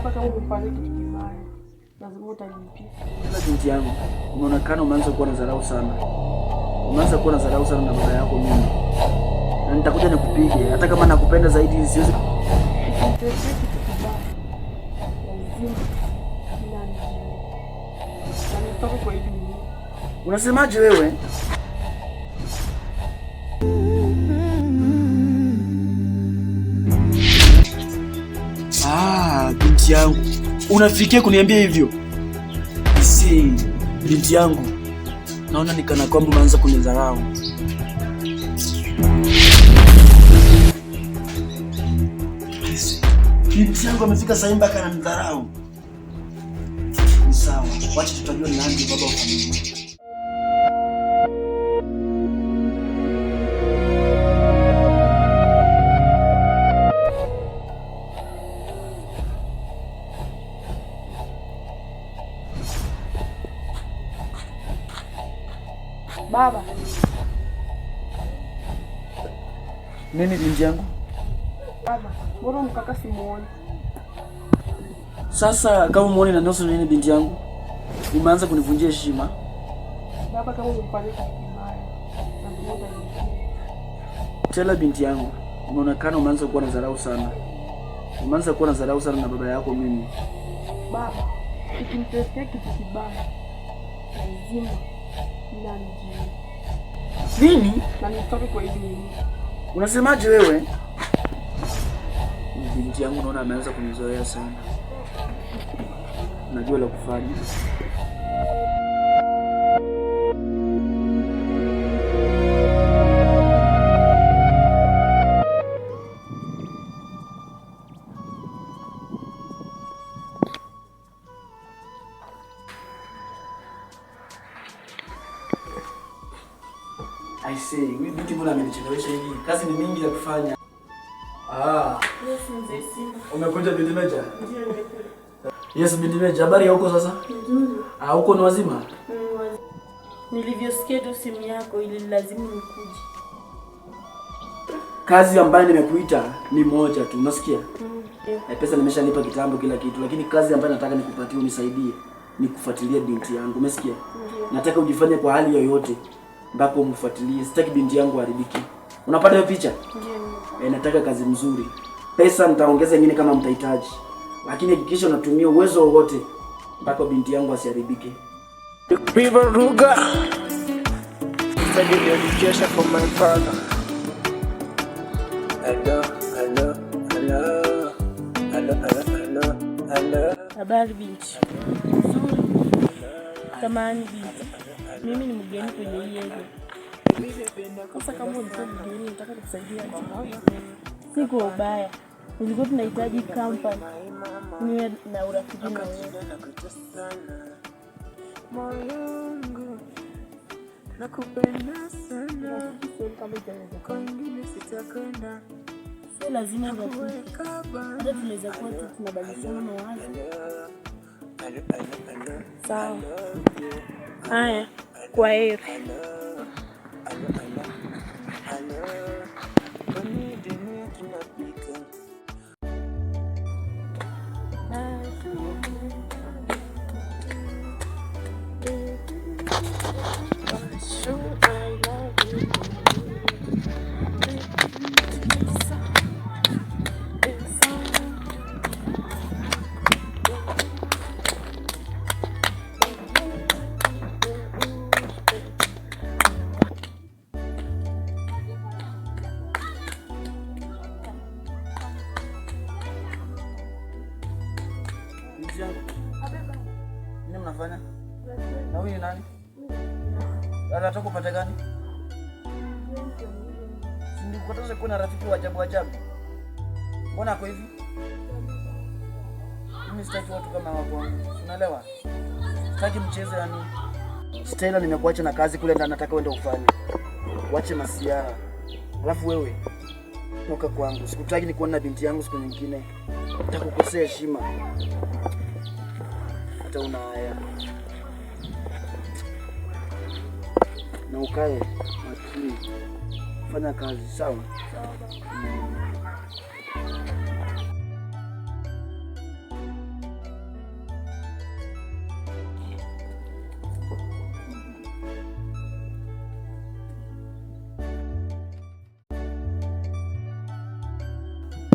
Baba, kama umefanya kitu kibaya, lazima utalipia. Sasa binti yangu, unaonekana umeanza kuwa na dharau sana. Umeanza kuwa na dharau sana na baba yako mimi. Na nitakuja nikupige hata kama nakupenda zaidi siwezi. Ukimtendea kitu kibaya, lazima nani na nitoke kwa hii dunia. Unasemaje wewe? Ah, binti yangu, unafikia kuniambia hivyo? Si binti yangu, naona ni kana kwamba umeanza kunidharau. Binti yangu amefika sasa mpaka ananidharau. Ni sawa, wacha tutajua ni nani baba wa familia. Baba, Nini binti yangu? baba, mbona mkaka simuoni? Sasa kama muone na nusu nini binti yangu? Umeanza kunivunjia heshima. Baba, kama umefanya kitu kibaya, lazima utalipia. Tela binti yangu, unaonekana umeanza kuwa na dharau sana. Umeanza kuwa na dharau sana na baba yako mimi. Baba, ukimtendea kitu kibaya, lazima nani Nini? na nitoke kwa hii dunia. Unasemaje wewe? Binti yangu naona ameanza kunizoea sana. Najua la kufanya. I see. Huyu binti mbona amenichelewesha hivi? Kazi ni mingi ya kufanya. Ah, Yes, mzee Simba. umekuja binti Meja? Ndio nimekuja. Yes, binti Meja, habari ya huko sasa? Nzuri. Ah, huko ni wazima? Nilivyosikia tu simu yako ililazimu nikuje. Kazi ambayo nimekuita ni moja tu, unasikia? Ndio. Pesa nimeshalipa kitambo kila kitu, lakini kazi ambayo nataka nikupatie unisaidie ni kufuatilia binti yangu, umesikia? Ndio. Nataka ujifanye kwa hali yoyote mpaka umfuatilie. Sitaki binti yangu aharibike. Unapata hiyo picha? Ndio. Nataka kazi mzuri. Pesa nitaongeza nyingine kama mtahitaji, lakini hakikisha unatumia uwezo wowote mpaka binti yangu asiharibike. Viva Ruga. Study the education for my father. Hello, hello, hello. Hello, hello, hello, hello. Habari binti. Nzuri. Samahani binti. Mimi ni mgeni kwenye hii area. Sasa kama ulikuwa mgeni, nataka kukusaidia aje? Si kwa ubaya. Nilikuwa tunahitaji company. Niwe na urafiki na wewe. Moyo nakupenda sana, Urafiki sioni kama itawezekana. kwingine sitakwenda. Sio lazima urafiki. Hata tunaweza kuwa tu tunabadilishana mawazo. Hello, hello, hello, Sawa. Haya, kwa heri. hello, hello, hello. Kwani dunia tunapita. Binti yangu. Nini mnafanya? Na huyu ni nani? Anatoka upande gani? Si nilikukataza kuwa na rafiki wa ajabu ajabu. Mbona ako hivi? Mimi sitaki watu kama hawa kwangu. Unaelewa? Sitaki mchezo yani. Stella, nimekuacha na kazi kule ndani, nataka uende ufanye. Wache masiara. Alafu wewe toka kwangu. Sikutaki nikuone na binti yangu siku nyingine. Nitakukosea heshima. Hata una haya. Na ukae makini. Fanya kazi, sawa?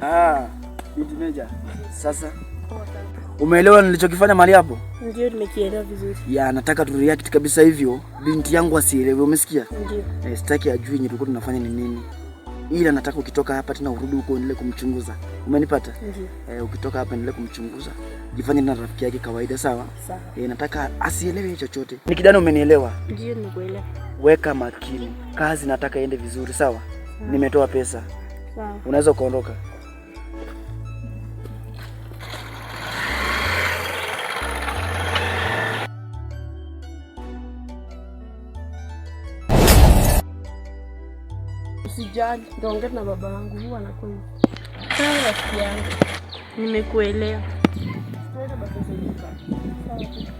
Ah, binti Meja. Sasa umeelewa nilichokifanya mahali hapo? Ndio, nimekielewa vizuri. Ya, nataka tu react kabisa hivyo, binti yangu asielewe, umesikia? Ndio. Eh, sitaki ajue yenye tulikuwa tunafanya ni nini. Ila nataka ukitoka hapa tena urudi huko uendelee kumchunguza. Umenipata? Ndio. Eh, ukitoka hapa endelee kumchunguza. Jifanye na rafiki yake kawaida, sawa? Sawa. Eh, nataka asielewe chochote. Ni kijana, umenielewa? Ndio, nimekuelewa. Weka makini. Kazi nataka iende vizuri, sawa? Nimetoa pesa. Sawa. Unaweza ukaondoka. Usijali, nitaongea na baba yangu, huwa anakuwa hivyo. Sawa rafiki yangu, nimekuelewa. Tuende basi sasa. Sawa.